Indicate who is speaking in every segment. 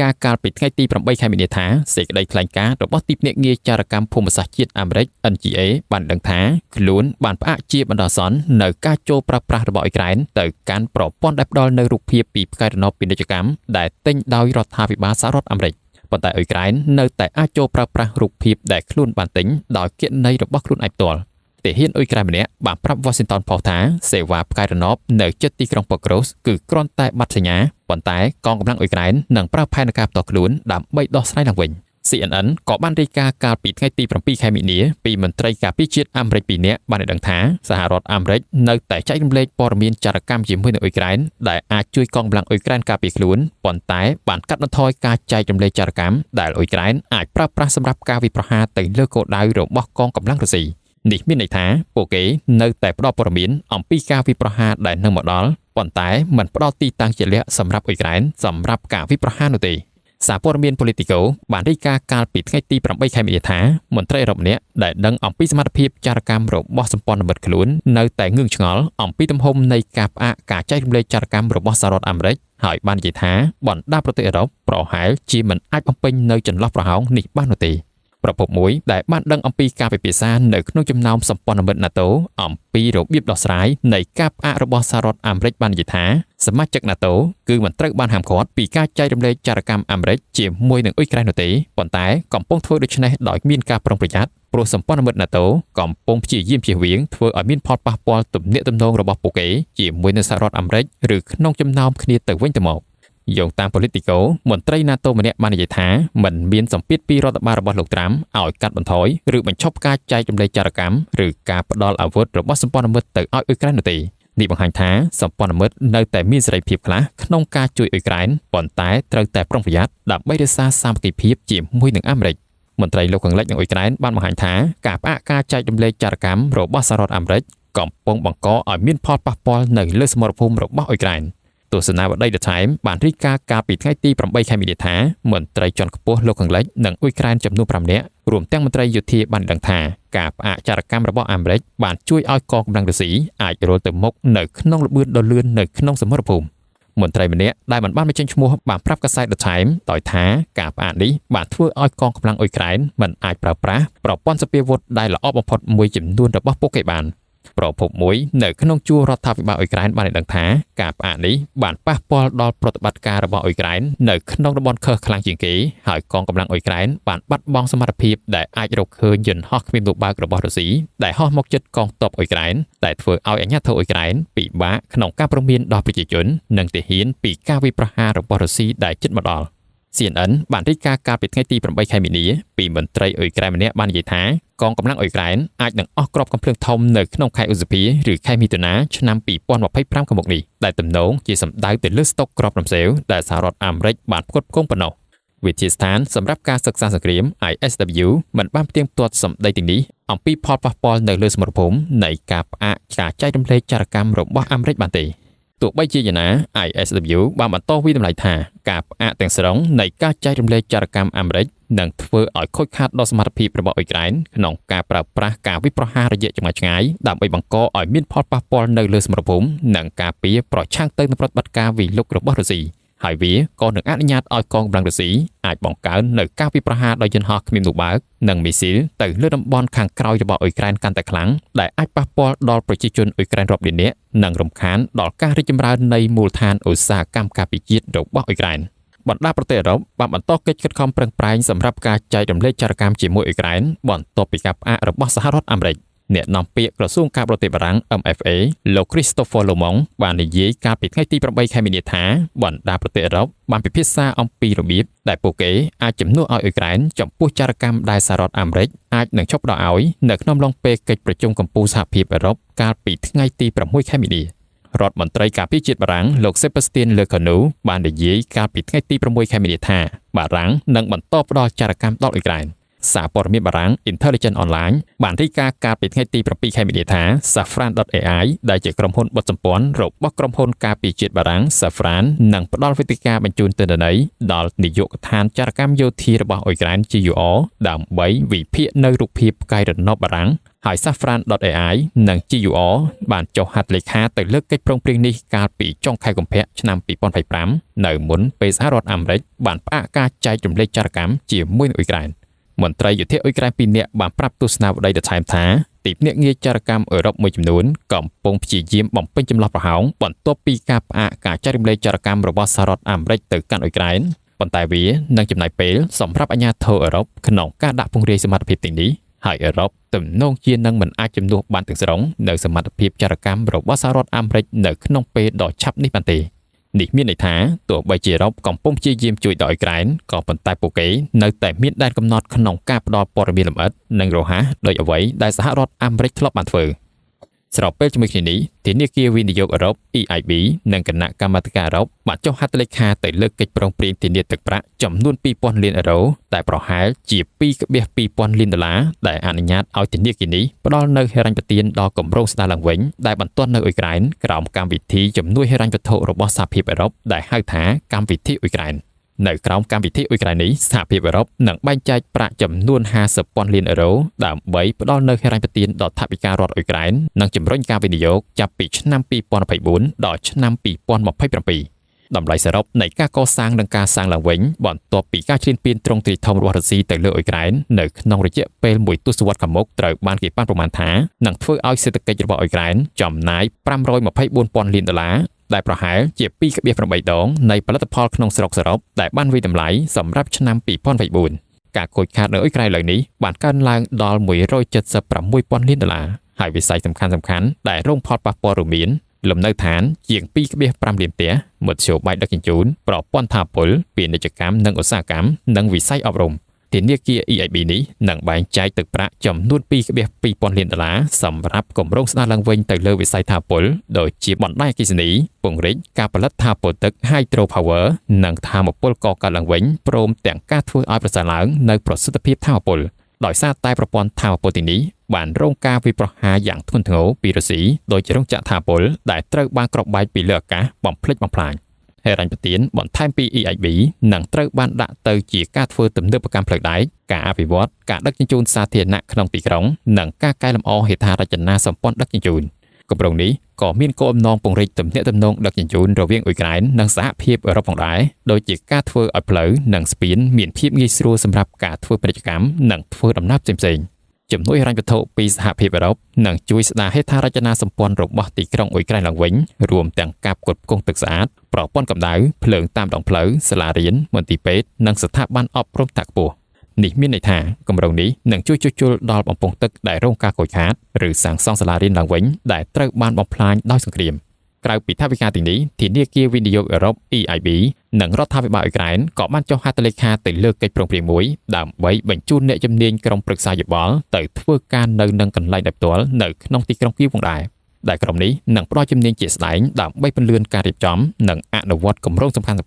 Speaker 1: ការណ៍កាលពីថ្ងៃទី8ខែមីនាថាសេចក្តីថ្លែងការណ៍របស់ទីភ្នាក់ងារចារកម្មភូមិសាស្ត្រជាតិអាមេរិក NGA បានដឹងថាខ្លួនបានផ្អាកជាបណ្ដោះអាសន្ននៅការចូលប្រើប្រាស់របស់អ៊ុយក្រែនទៅកាន់ប្រព័ន្ធដែលផ្ដល់នូវរូបភាពពីផ្កាយរណបពាណិជ្ជកម្មដែលទិញដោយរដ្ឋាភិបាលសហរដ្ឋអាមេរិកប៉ុន្តែអ៊ុយក្រែននៅតែអាចចូលប្រើប្រាស់រូបភាពដែលខ្លួនបានទិញដោយគណនីរបស់ខ្លួនឯងផ្ទាល់ទាហានអ៊ុយក្រែនម្នាក់បានប្រាប់ Washington Post ថាសេវាផ្កាយរណបនៅជិតទីក្រុងប៉ូក្រូសគឺគ្រាន់តែបាត់សញ្ញាប៉ុន្តែកងកម្លាំងអ៊ុយក្រែននឹងប្រើផែនការផ្ទាល់ខ្លួនដើម្បីដោះស្រាយឡើងវិញ CNN ក៏បានរាយការណ៍កាលពីថ្ងៃទី7ខែមីនាពីមន្ត្រីការពារជាតិអាមេរិក2នាក់បានឲ្យដឹងថាសហរដ្ឋអាមេរិកនៅតែចែករំលែកព័ត៌មានចារកម្មជាមួយនឹងអ៊ុយក្រែនដែលអាចជួយកងកម្លាំងអ៊ុយក្រែនការពារខ្លួនប៉ុន្តែបានកាត់បន្ថយការចែករំលែកចារកម្មដែលអ៊ុយក្រែនអាចប្រើប្រាស់សម្រាប់ការវាយប្រហារទៅលើគោលដៅរបស់កងកម្លាំងរុស្ស៊ីនេះមានន័យថាពួកគេនៅតែផ្ដល់ព័ត៌មានអំពីការវាយប្រហារដែលនឹងមកដល់ប៉ុន្តែមិនផ្ដល់ទីតាំងជាក់លាក់សម្រាប់អ៊ុយក្រែនសម្រាប់ការវាយប្រហារនោះទេសារព័ត៌មាន Politico បានរាយការណ៍កាលពីថ្ងៃទី8ខែមីនាថាមន្ត្រីអឺរ៉ុបម្នាក់ដែលដឹងអំពីសមត្ថភាពចារកម្មរបស់សម្ព័ន្ធមិត្តខ្លួននៅតែងឿងឆ្ងល់អំពីទំហំនៃការផ្អាកការចែករំលែកចារកម្មរបស់សហរដ្ឋអាមេរិកហើយបាននិយាយថាបណ្ដាប្រទេសអឺរ៉ុបប្រហែលជាមិនអាចបំពេញនៅចន្លោះប្រហោងនេះបាននោះទេប្រភពមួយដែលបានដឹងអំពីការពិភាក្សានៅក្នុងចំណោមសម្ព័ន្ធមិត្ត NATO អំពីរបៀបដោះស្រាយនៃការផ្អាករបស់សហរដ្ឋអាមេរិកបាននិយាយថាសមាជិក NATO គឺមិនត្រូវបានហាមឃាត់ពីការចែករំលែកចារកម្មអាមេរិកជាមួយនឹងអ៊ុយក្រែននោះទេប៉ុន្តែកំពុងធ្វើដូច្នេះដោយមានការប្រុងប្រយ័ត្នព្រោះសម្ព័ន្ធមិត្ត NATO កំពុងព្យាយាមជៀសវាងធ្វើឲ្យមានផលប៉ះពាល់ទំនាក់ទំនងរបស់ពួកគេជាមួយនឹងសហរដ្ឋអាមេរិកឬក្នុងចំណោមគ្នាទៅវិញទៅមកយោងតាម Politico មន្ត្រី NATO ម្នាក់បាននិយាយថាមិនមានសម្ពាធពីរដ្ឋបាលរបស់លោកត្រាំឲ្យកាត់បន្ថយឬបញ្ឈប់ការចែករំលែកចារកម្មឬការផ្ដល់អាវុធរបស់សម្ព័ន្ធមិត្តទៅឲ្យអ៊ុយក្រែននោះទេនេះបង្ហាញថាសម្ព័ន្ធមិត្តនៅតែមានសេរីភាពខ្លះក្នុងការជួយអ៊ុយក្រែនប៉ុន្តែត្រូវតែប្រុងប្រយ័ត្នដើម្បីរក្សាសាមគ្គីភាពជាមួយនឹងអាមេរិកមន្ត្រីលោកខាងលិចនិងអ៊ុយក្រែនបានបង្ហាញថាការផ្អាកការចែករំលែកចារកម្មរបស់សហរដ្ឋអាមេរិកកំពុងបង្កឲ្យមានផលប៉ះពាល់នៅលើសមរភូមិរបស់អ៊ុយក្រែនទស្សនាវដ្តី The Time បានរាយការណ៍កាលពីថ្ងៃទី8ខែមីនាថាមន្ត្រីជាន់ខ្ពស់លោកខាងលិចនិងអ៊ុយក្រែនចំនួន5នាក់រួមទាំងមន្ត្រីយោធាបានដឹងថាការផ្អាកចារកម្មរបស់អាមេរិកបានជួយឲ្យកងកម្លាំងរុស្ស៊ីអាចរលទៅមុខនៅក្នុងល្បឿនដ៏លឿននៅក្នុងសមរភូមិមន្ត្រីម្នាក់ដែលមិនបានបញ្ចេញឈ្មោះបានប្រាប់កាសែត The Time ដោយថាការផ្អាកនេះបានធ្វើឲ្យកងកម្លាំងអ៊ុយក្រែនមិនអាចប្រើប្រាស់ប្រព័ន្ធសព្វាវុធដែលល្អបំផុតមួយចំនួនរបស់ពួកគេបានប្រភពមួយនៅក្នុងជួររដ្ឋាភិបាលអ៊ុយក្រែនបានឲ្យដឹងថាការផ្អាកនេះបានប៉ះពាល់ដល់ប្រតិបត្តិការរបស់អ៊ុយក្រែននៅក្នុងតំបន់ខើសខ្លាំងជាងគេហើយកងកម្លាំងអ៊ុយក្រែនបានបាត់បង់សមត្ថភាពដែលអាចរកឃើញយន្តហោះគ្មាននោះបើករបស់រុស្ស៊ីដែលហោះមកជិតកងទ័ពអ៊ុយក្រែនដែលធ្វើឲ្យអាជ្ញាធរអ៊ុយក្រែនពិបាកក្នុងការព្រមានដល់ប្រជាជននិងទាហានពីការវាយប្រហាររបស់រុស្ស៊ីដែលជិតមកដល់ CNN បានរាយការណ៍កាលពីថ្ងៃទី8ខែមីនាពីមន្ត្រីអ៊ុយក្រែនម្នាក់បាននិយាយថាកងកម្លាំងអ៊ុយក្រែនអាចនឹងអស់គ្រាប់កាំភ្លើងធំនៅក្នុងខែឧសភាឬខែមិថុនាឆ្នាំ2025ខាងមុខនេះដែលទំនងជាសម្ដៅទៅលើស្តុកគ្រាប់រំសេវដែលសហរដ្ឋអាមេរិកបានផ្គត់ផ្គង់ប៉ុណ្ណោះវិទ្យាស្ថានសម្រាប់ការសិក្សាសង្គ្រាម ISW មិនបានផ្ទៀងផ្ទាត់សម្ដីទាំងនេះអំពីផលប៉ះពាល់នៅលើសមរភូមិនៃការផ្អាកការចែករំលែកចារកម្មរបស់អាមេរិកបានទេទោះបីជាយ៉ាងណា ISW បានបន្តវិតម្លៃថាការផ្អាកទាំងស្រុងនៃការចែករំលែកចារកម្មអាមេរិកនឹងធ្វើឲ្យខូចខាតដល់សមត្ថភាពរបស់អ៊ុយក្រែនក្នុងការប្រើប្រាស់ការវាយប្រហាររយៈចម្ងាយឆ្ងាយដើម្បីបង្កឲ្យមានផលប៉ះពាល់នៅលើសមរភូមិនិងការពារប្រឆាំងទៅនឹងប្រតិបត្តិការវាយលុករបស់រុស្ស៊ីហើយវាក៏នឹងអនុញ្ញាតឲ្យកងកម្លាំងរុស្ស៊ីអាចបង្កើននៅការវាយប្រហារដោយយន្តហោះគ្មាននោះបើកនិងមីស៊ីលទៅលើតំបន់ខាងក្រោយរបស់អ៊ុយក្រែនកាន់តែខ្លាំងដែលអាចប៉ះពាល់ដល់ប្រជាជនអ៊ុយក្រែនរាប់លាននាក់និងរំខានដល់ការរីកចម្រើននៃមូលដ្ឋានឧស្សាហកម្មការពារជាតិរបស់អ៊ុយក្រែនបណ្ដាប្រទេសអឺរ៉ុបបានបន្តកិច្ចខិតខំប្រឹងប្រែងសម្រាប់ការចែករំលែកចារកម្មជាមួយអ៊ុយក្រែនបន្ទាប់ពីការផ្អាករបស់សហរដ្ឋអាមេរិកអ្នកនាំពាក្យក្រសួងការបរទេសបារាំង MFA លោក Christopher Lomong បាននិយាយកាលពីថ្ងៃទី8ខែមីនាថាបណ្ដាប្រទេសអឺរ៉ុបបានពិភាក្សាអំពីរបៀបដែលពួកគេអាចជំនួសឲ្យអ៊ុយក្រែនចំពោះចារកម្មដែលសហរដ្ឋអាមេរិកអាចនឹងឈប់ផ្ដល់ឲ្យនៅក្នុងឡុងពេលកិច្ចប្រជុំកំពូលសហភាពអឺរ៉ុបកាលពីថ្ងៃទី6ខែមីនារដ្ឋមន្ត្រីការពារជាតិបារាំងលោក Sébastien Lecornu បាននិយាយកាលពីថ្ងៃទី6ខែមីនាថាបារាំងនឹងបន្តផ្ដល់ចារកម្មដល់អ៊ុយក្រែនសារព័ត៌មានបារាំង Intelligence Online បានរាយការណ៍កាលពីថ្ងៃទី7ខែមីនាថា Safran.ai ដែលជាក្រុមហ៊ុនបុត្រសម្ព័ន្ធរបស់ក្រុមហ៊ុនការពារជាតិបារាំង Safran នឹងផ្ដល់វេទិកាបញ្ជូនទិន្នន័យដល់នាយកដ្ឋានចារកម្មយោធារបស់អ៊ុយក្រែន GUR ដើម្បីវិភាគនៅរូបភាពផ្កាយរណបបារាំង ហើយ Safran.ai និង GUR បានចុះហត្ថលេខាទៅលើកិច្ចព្រមព្រៀងនេះកាលពីចុងខែកុម្ភៈឆ្នាំ2025នៅមុនពេលសហរដ្ឋអាមេរិកបានផ្អាកការចែករំលែកចារកម្មជាមួយនឹងអ៊ុយក្រែនមន្ត្រីយោធាអ៊ុយក្រែនពីរនាក់បានប្រាប់ទស្សនាវដ្តី The Times ថាទីភ្នាក់ងារចារកម្មអឺរ៉ុបមួយចំនួនកំពុងព្យាយាមបំពេញចន្លោះប្រហោងបន្ទាប់ពីការផ្អាកការចែករំលែកចារកម្មរបស់សហរដ្ឋអាមេរិកទៅកាន់អ៊ុយក្រែនប៉ុន្តែវានឹងចំណាយពេលសម្រាប់អាជ្ញាធរអឺរ៉ុបក្នុងការដាក់ពង្រាយសមត្ថភាពទាំងនេះហើយអឺរ៉ុបទំនងជានឹងមិនអាចជំនួសបានទាំងស្រុងនៅសមត្ថភាពចារកម្មរបស់សហរដ្ឋអាមេរិកនៅក្នុងពេលដ៏ឆាប់នេះបានទេនេះមានន័យថាទោះបីជាអឺរ៉ុបកំពុងព្យាយាមជួយដល់អ៊ុយក្រែនក៏ប៉ុន្តែពួកគេនៅតែមានដែនកំណត់ក្នុងការផ្ដល់ព័ត៌មានលម្អិតនិងរហ័សដោយអ្វីដែលសហរដ្ឋអាមេរិកធ្លាប់បានធ្វើស្របពេលជាមួយគ្នានេះធនាគារវិនិយោគអឺរ៉ុប EIB និងគណៈកម្មាធិការអឺរ៉ុបបានចុះហត្ថលេខាទៅលើកិច្ចព្រមព្រៀងធានាទឹកប្រាក់ចំនួន 2,000 លានអឺរ៉ូតែប្រហែលជា 2.2 ពាន់លានដុល្លារដែលអនុញ្ញាតឲ្យធនាគារនេះផ្ដល់នូវហិរញ្ញប្បទានដល់គម្រោងស្ដារឡើងវិញដែលបន្ទាន់នៅអ៊ុយក្រែនក្រោមកម្មវិធីជំនួយហិរញ្ញវត្ថុរបស់សហភាពអឺរ៉ុបដែលហៅថាកម្មវិធីអ៊ុយក្រែននៅក្រោមកម្មវិធីអ៊ុយក្រែននេះសហភាពអឺរ៉ុបនឹងបែងចែកប្រាក់ចំនួន50ពាន់លានអឺរ៉ូដើម្បីផ្ដល់នូវហិរញ្ញប្បទានដល់ថវិការដ្ឋអ៊ុយក្រែននិងជំរុញការវិនិយោគចាប់ពីឆ្នាំ2024ដល់ឆ្នាំ2027តម្លៃសរុបនៃការកសាងនិងការសាងឡើងវិញបន្ទាប់ពីការឈ្លានពានទ្រង់ទ្រាយធំរបស់រុស្ស៊ីទៅលើអ៊ុយក្រែននៅក្នុងរយៈពេលមួយទសវត្សរ៍ខាងមុខត្រូវបានគេប៉ាន់ប្រមាណថានឹងធ្វើឲ្យសេដ្ឋកិច្ចរបស់អ៊ុយក្រែនចំណាយ524ពាន់លានដុល្លារដែលប្រហែលជា 2.8 ដងនៃផលិតផលក្នុងស្រុកសរុបដែលបានវាយតម្លៃសម្រាប់ឆ្នាំ2024ការខូចខាតនៅអ៊ុយក្រែនឥឡូវនេះបានកើនឡើងដល់176ពាន់លានដុល្លារហើយវិស័យសំខាន់ៗដែលរងផលប៉ះពាល់រួមមានលំនៅឋានជាង 2.5 លានផ្ទះមធ្យោបាយដឹកជញ្ជូនប្រព័ន្ធថាមពលពាណិជ្ជកម្មនិងឧស្សាហកម្មនិងវិស័យអប់រំធនាគារ EIB នេះនឹងបែងចែកទឹកប្រាក់ចំនួន 2.2 ពាន់លានដុល្លារសម្រាប់គម្រោងស្ដារឡើងវិញទៅលើវិស័យថាមពលដូចជាបណ្ដាញអគ្គិសនីពង្រីកការផលិតថាមពលទឹក Hydro Power និងថាមពលកកើតឡើងវិញព្រមទាំងការធ្វើឲ្យប្រសើរឡើងនូវប្រសិទ្ធភាពថាមពលដោយសារតែប្រព័ន្ធថាមពលទីនេះបានរងការវាយប្រហារយ៉ាងធ្ងន់ធ្ងរពីរុស្ស៊ីដោយជារោងចក្រថាមពលដែលត្រូវបានគ្រាប់បែកពីលើអាកាសបំផ្លិចបំផ្លាញហិរញ្ញប្បទានបន្ថែមពី EIB នឹងត្រូវបានដាក់ទៅជាការធ្វើទំនើបកម្មផ្លូវដែកការអភិវឌ្ឍការដឹកជញ្ជូនសាធារណៈក្នុងទីក្រុងនិងការកែលម្អហេដ្ឋារចនាសម្ព័ន្ធដឹកជញ្ជូនគម្រោងនេះក៏មានគោលបំណងពង្រីកទំនាក់ទំនងដឹកជញ្ជូនរវាងអ៊ុយក្រែននិងសហភាពអឺរ៉ុបផងដែរដូចជាការធ្វើឲ្យផ្លូវនិងស្ពានមានភាពងាយស្រួលសម្រាប់ការធ្វើពាណិជ្ជកម្មនិងធ្វើដំណើរផ្សេងៗជំនួយហិរញ្ញវត្ថុពីសហភាពអឺរ៉ុបនឹងជួយស្ដារហេដ្ឋារចនាសម្ព័ន្ធរបស់ទីក្រុងអ៊ុយក្រែនឡើងវិញរួមទាំងការផ្គត់ផ្គង់ទឹកស្អាតប្រព័ន្ធកម្ដៅភ្លើងតាមដងផ្លូវសាលារៀនមន្ទីរពេទ្យនិងស្ថាប័នអប់រំថ្នាក់ខ្ពស់នេះមានន័យថាគម្រោងនេះនឹងជួយជួសជុលដល់បំពង់ទឹកដែលរងការខូចខាតឬសាងសង់សាលារៀនឡើងវិញដែលត្រូវបានបំផ្លាញដោយសង្គ្រាមក្រៅពីថវិកាទាំងនេះធនាគារវិនិយោគអឺរ៉ុប EIB និងរដ្ឋាភិបាលអ៊ុយក្រែនក៏បានចុះហត្ថលេខាទៅលើកិច្ចព្រមព្រៀងមួយដើម្បីបញ្ជូនអ្នកជំនាញក្រុមប្រឹក្សាយោបល់ទៅធ្វើការនៅនឹងកន្លែងដោយផ្ទាល់នៅក្នុងទីក្រុងគៀវផងដែរដែលក្រុមនេះនឹងផ្ដល់ជំនាញជាក់ស្ដែងដើម្បីពន្លឿនការរៀបចំនិងអនុវត្តគម្រោងសំខាន់ៗ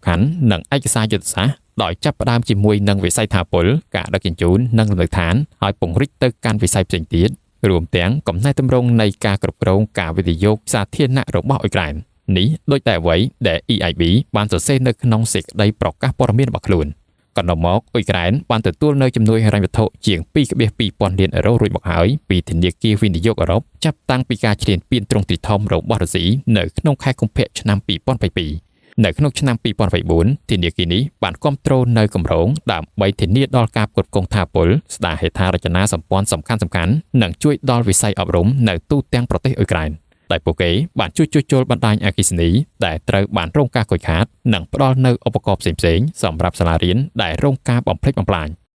Speaker 1: និងឯកសារយុទ្ធសាស្ត្រដោយចាប់ផ្ដើមជាមួយនឹងវិស័យថាមពលការដឹកជញ្ជូននិងលំនៅឋានហើយពង្រីកទៅកាន់វិស័យផ្សេងទៀតរួមទាំងកំណែទម្រង់នៃការគ្រប់គ្រងការវិនិយោគសាធារណៈរបស់អ៊ុយក្រែននេះដូចតែអ្វីដែល EIB បានសរសេរនៅក្នុងសេចក្តីប្រកាសព័ត៌មានរបស់ខ្លួនកន្លងមកអ៊ុយក្រែនបានទទួលនៅជំនួយហិរញ្ញវត្ថុជាង 2.2 ពាន់លានអឺរ៉ូរួចមកហើយពីធនាគារវិនិយោគអឺរ៉ុបចាប់តាំងពីការឈ្លានពានទ្រង់ទ្រាយធំរបស់រុស្ស៊ីនៅក្នុងខែកុម្ភៈឆ្នាំ2022នៅក្នុងឆ្នាំ2024ធនាគារនេះបានគ្រប់គ្រងនៅគម្រោងដើម្បីធានាដល់ការផ្គត់ផ្គង់ថាមពលស្ដារហេដ្ឋារចនាសម្ព័ន្ធសំខាន់ៗនិងជួយដល់វិស័យអប់រំនៅទូទាំងប្រទេសអ៊ុយក្រែនដែលពួកគេបានជួយជួសជុលបណ្ដាញអគ្គិសនីដែលត្រូវបានរងការខូចខាតនិងផ្ដល់នូវឧបករណ៍ផ្សេងៗសម្រាប់សាលារៀនដែលរងការបំផ្លិចបំផ្លាញ។